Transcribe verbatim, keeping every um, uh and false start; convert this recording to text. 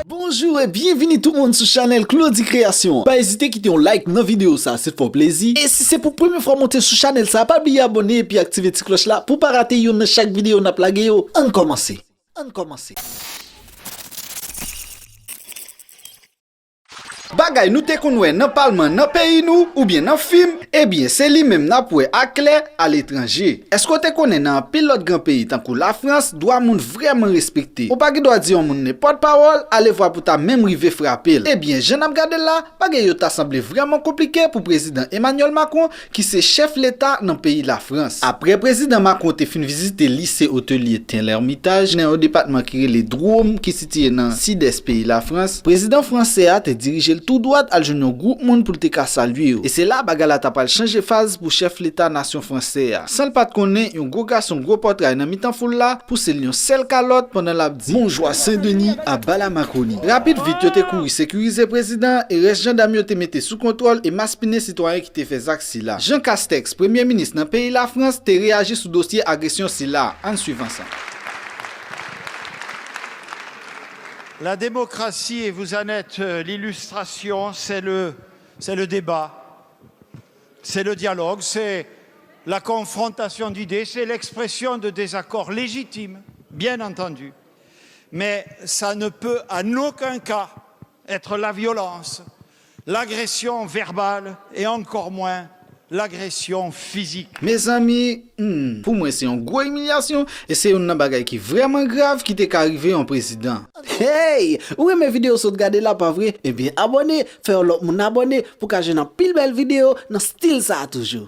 Bonjou e byenvini tout moun sou chanèl Claudy Création. Pa ezite kite yon like nan videyo sa, se t fè w plezi. E si se pou premye fwa w monte sou chanèl sa, pa bliye abòne epi aktive ti klòch la pou w pa rate youn nan chak videyo n ap lage yo. Ann kòmanse. Ann kòmanse. Bagay nou te konn wè nan palman nan peyi nou oubyen nan fim, ebyen se li menm n ap wè aklè aletranje. Èske w te konnen nan anpil lòt gran peyi tankou Lafrans, dwa moun vrèman respekte? Ou pa gen dwa di yon moun nenpòt pawòl, alevwa pou ta menm rive frape l. Ebyen, jan n ap gade l la, bagay yo ta sanble vrèman konplike pou prezidan Emmanuel Macron, ki se chèf leta nan peyi Lafrans. Apre prezidan Macron te fin vizite lise otelye Ten Lermitaj nan yon depatman ki rele Drôme ki sitiye nan sidès peyi Lafrans, prezidan fransè a te dirije l tou dwat al jwenn yon gwoup moun pou l te ka salye yo. E se la bagay la ta pral chanje faz pou chèf leta nasyon fransè a. San l pa t konnen, yon gwo gason gwo pòtray nan mitan foul la pouse l yon sèl kalòt pandan l ap di: Mon joie Saint-Denis à bas la Macronie. Rapid vit yo te kouri sekirize prezidan an e rès jandam yo te mete sou kontwòl e maspinen sitwayen ki te fè zak sila. Jean Castex, premye minis nan peyi Lafrans, te reyaji sou dosye agresyon sila. Ann swiv ansanm. La démocratie, et vous en êtes euh, l'illustration, c'est le, c'est le débat, c'est le dialogue, c'est la confrontation d'idées, c'est l'expression de désaccords légitimes, bien entendu. Mais ça ne peut en aucun cas être la violence, l'agression verbale et encore moins l'agression physique. Mezanmi, hmm, pou mwen se yon gwo imilyasyon e se youn nan bagay ki vrèman grav ki te ka rive yon prezidan. Hey! Ou renmen videyo sa w t gade la, pa vre? Ebyen abòne, fè yon lòt moun abòne pou w ka jwenn anpil bèl videyo nan stil sa a toujou.